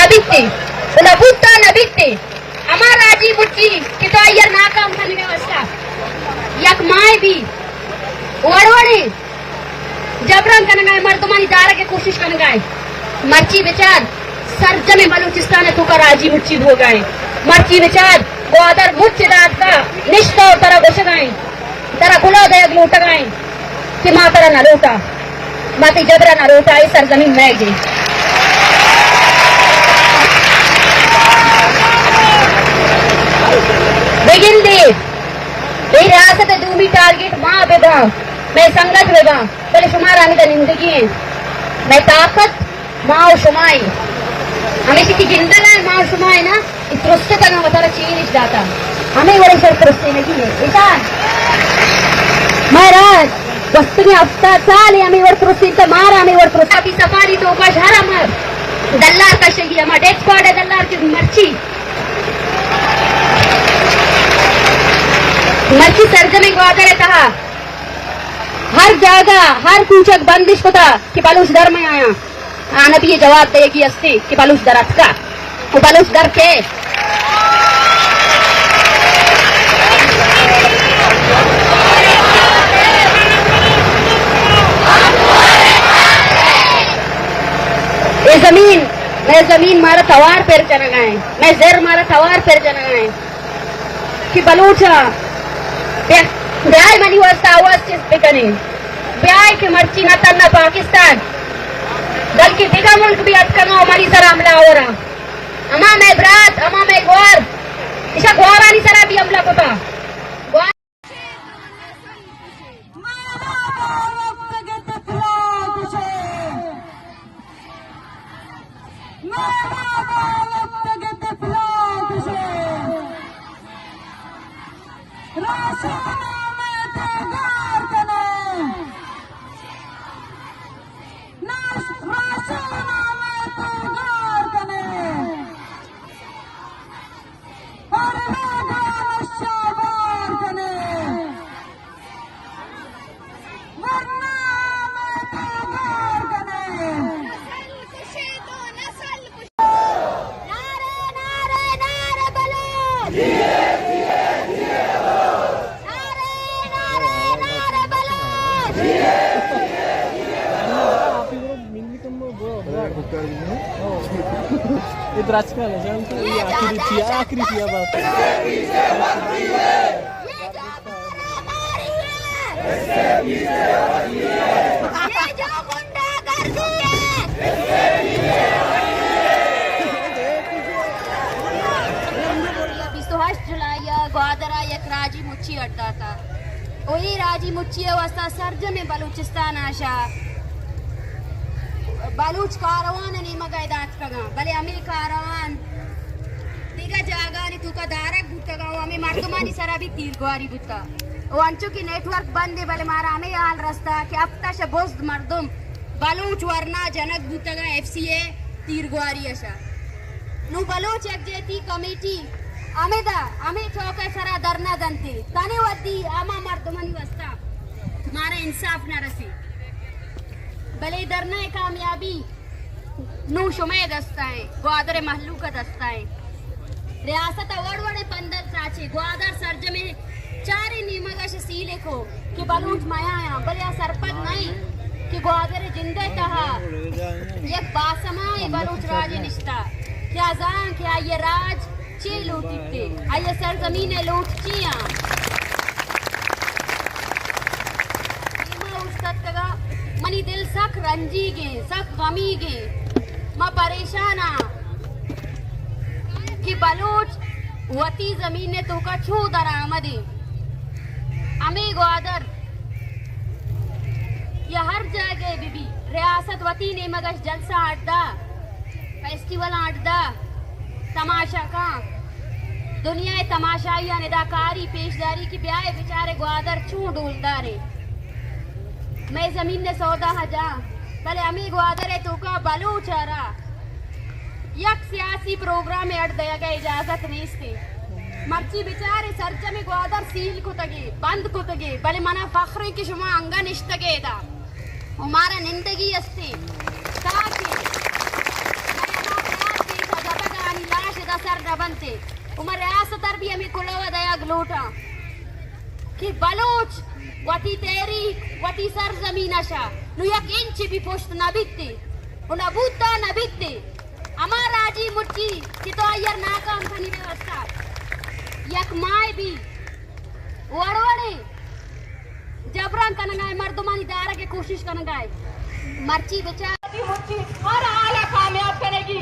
بیتے، و نہ بوتا نہ بیتے۔ ہما راجی مچی کہ تو آئی ءَ ناکام کنگ ءِ واسطہ یک ماہ بی وڑ وڑیں جبران کنگ ءَ، مردمانی دارگ ءِ کوشش کنگ ءَ۔ مرچی بچار، سرجمیں بلوچستان ءِ توکا راجی مچی بوگ ءَ۔ مرچی بچار، گوادر مچ داتکا نشتہ و ترا گوشگ ءَ انت، ترا کلوہ دئیگ لوٹگ ءَ انت کہ ما ترا نہ لوٹاں، ما تئی جبر ءَ نہ لوٹاں، اے سرزمین مئیگ انت۔ بگندے، اے ریاست ءِ دومی ٹارگٹ ما بہ باں، مئے سنگت بہ باں، بلے شمارا ہمدا نندگی انت۔ مئے طاقت ما و شما ایں۔ ہمیشی کہ گندگ ءَ ما و شما ایں نا، اے ترستگ ءَ وتارا چیر اش داتا۔ ہمے وڑیں شر ترستینگی ایں۔ اشان مئے راج گوستگیں ہفتاد سال ایں ہمے وڑ ترستینتا، مارا ہمے وڑ ترست۔ بی صفانی توکا شہر امر دلار کشگی، ہما ڈیتھ اسکواڈ ءِ دلار کہ مرچی، مرچی سرجمیں گوادر ءِ تہا ہر جاگہ، ہر کوچگ بندش کتا کہ بلوچ در مہ آیاں۔ آنبی جواب دئیگی استے کہ بلوچ در اتکا و بلوچ در کے۔ اے زمین، مئے زمین مارا توار پر جنگا ایں، مئے زر مارا توار پر جنگا ایں۔ کہ بلوچاں بیا-، بیائے منی واسطہ آواز چست بکنیں، بیائے کہ مرچی نہ تنہا پاکستان بلکہ دگہ ملک بھی اتکناں و منی سرا حملہ آوراں۔ ہما مئے برات، ہما مئے گوار، اشاں گوارانی سرا بھی حملہ کتا۔ گوار مارا باوک تگت پلاک شے۔ مارا باوک تگت پلاک شے۔ راشن میں تو گار کنے۔ ناش-، راشن میں تو گار کنے۔ ہر لوگا نشہ وار کنے، ورنہ میں تو گار کنے۔ نعرے، نعرے، نعرے بلوچ! نعرے، نعرے، نعرے بلوچ! اے درچکاں نشان تو، اے آخری تھی، آخری تھی بات۔ یہ جو غنڈہ گردی ہے۔ بیست و ہشت جولائی ءَ گوادر ءَ یک راجی مچی اڈ داتا۔ و اے راجی مچی ءِ واستہ سرجمیں بلوچستان ءَ شہ بلوچ کاروان ءِ نیمگ ءَ ادا اتکگاں، بلے ہمے کاروان دگہ جاگہانی توکا دارگ بوتگاں و ہمے مردمانی سرا بھی تیرگواری بوتا۔ و انچو کہ نیٹ ورک بند اے، بلے مارا ہمے حال رستا کہ ہفتہ شہ بزد مردم بلوچ ورنا جنگ بوتگاں ایف سی ءِ تیرگواری ءَ شہ۔ نوں بلوچ یکجہتی کمیٹی ہمدا ہمے چوک ءِ سرا دھرنا دنت، تنے ودی ہما مردمانی واسطہ مارا انصاف نہ رسی، بلے دھرنا ءِ کامیابی نوں شمئے دست ءَ ایں، گوادر ءِ مہلوک ءِ دست ءَ ایں۔ ریاست ءَ وڑ وڑیں پندل ساچے، گوادر سرجمیں چاریں نیمگ ءَ شہ سیل ءَ کو کہ بلوچ میایاں، بلے آ سرپد نہ ایں کہ گوادر ءِ جند ءِ تہا یک باسمائیں بلوچ راجے نشتہ کہ آ زان کہ آئی ءِ راج چے لوٹیت، آئی ءِ سرزمین ءِ لوٹ چی آں۔ دیما اوشتاتگا منی دل سک رنجیگیں، سک غمیگیں۔ ما پریشان آں کہ بلوچ وتی زمین ءِ توکا چو درآمدیں۔ ہمے گوادر یا ہر جاگہ بہ بی، ریاست وتی نیمگش جلسہ اڈ دا، فیسٹیول اڈ دا، تماشا کاں، دنیا ءِ تماشائی ءَ نداکاری پیش داری کہ بیائے بچارے گوادر چون ڈولدارے۔ مئے زمین ءِ سودا ءَ جاں، بلے ہمے گوادر ءِ توکا بلوچ ءَ را یک سیاسی پروگرامے اڈ دئیگ ءِ اجازت نیست۔ مرچی بچارے سرجمیں گوادر سیل کتگے، بند کتگے، بلے منا فخر ایں کہ شما انگہ نشتگے ادا و مارا نندگی استیں تاکہ مئے ہما خیال پیش ءَ انت۔ و من ریاست ءَ بھی ہمے کلوہ دیگ لوٹاں کہ بلوچ وتی تحریک، وتی سرزمین ءَ شہ نوں یک انچ بھی پشت نہ بیت و نہ بوتا نہ بیت۔ ہما راجی مرچی کہ تو آئی ءَ ناکام کنگ ءِ واسطہ یک ماہ بھی وڑ وڑیں جبراں کنگ ءَ، مردمانی دارگ ءِ کوشش کنگ ءَ۔ مرچی بچار، مرچی ہر حال ءَ کامیاب کنگی۔